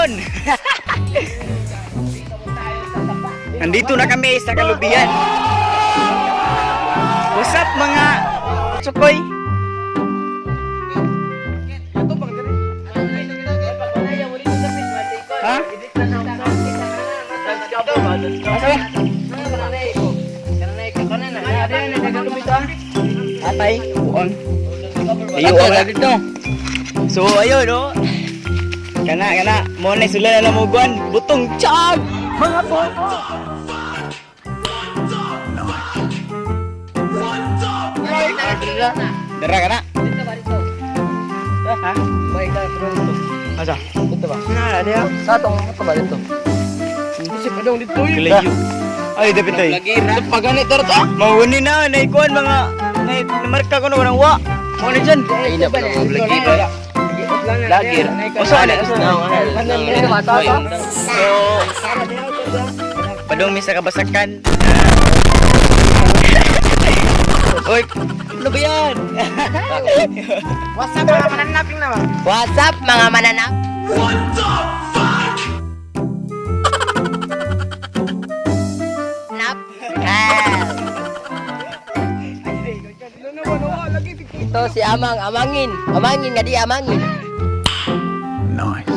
Ayun! Nandito na kami sa Kalubian. What's up, mga tsukoy? Ha? Asa ba? Atay, buong. Ayun, wala dito. So ayun, no. Kana kana, mo na sila na lamuguan, butong chag. Mga bobo. Dara kana. Ha? Asa? Dito ba? Na, dia. Sa atong ito ba dito? Kalayo. Ay, dapat ay. Pagani to to. Mawuni na, naikuan mga na marka ko na walang wa. Mo na dyan. Ay na pa mga vlogger. Vlogger. Usa na, usa na. So, Padung mi sa kabasakan. Oy, ano ba yan? What's up, mga mananaping naman? What's up, mga mananap? Nap? Ah. Ito si Amang, Amangin. Amangin nga di Amangin. Nice.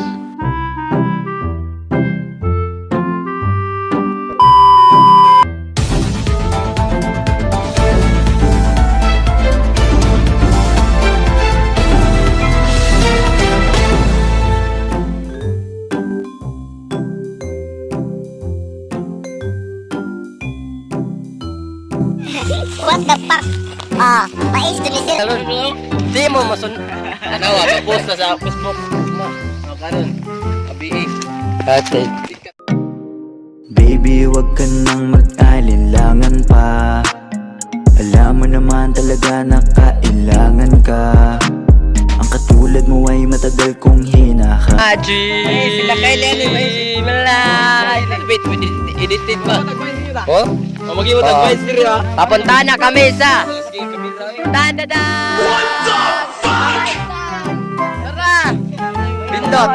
What the fuck? Ah, mais to ni sir. Di mo masun... Tanawa, post na sa Facebook. Ma, karon. Abi. Ate. Baby, wag ka nang mag-alinlangan pa. Alam mo naman talaga na kailangan ka. Ang katulad mo ay matagal kong hinaka Aji! Sila kay Lenny, Malay! Wait, wait, edited ba? Oh? Oh, mag-iwat advice diri ha. Papunta na kami sa... Sige, kamera eh. Tandada! What the fuck? Tara! Pindot!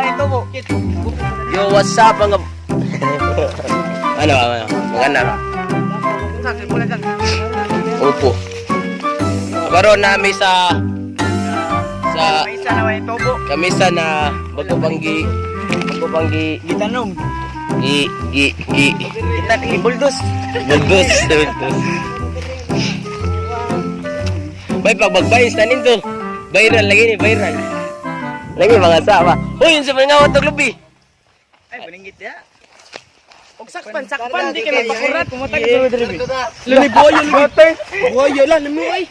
Yo, what's up, mga ano, ano, maganda ra. Opo. Karon nami sa Isa na may tubo. Kamisa na bago pang gi Gitanong. gi gi gi Gitan ibuldos. Buldos, buldos. Bay pagbagbay sa nindto. Viral lagi ni viral. Lagi mga sama. Uy, unsa man nga watog lubi? Ay, paninggit ya. Og sakpan, sakpan di kay magpakurat. Kumatag sa diri. Lami buhayo lagi. Buhayo lang lami ay.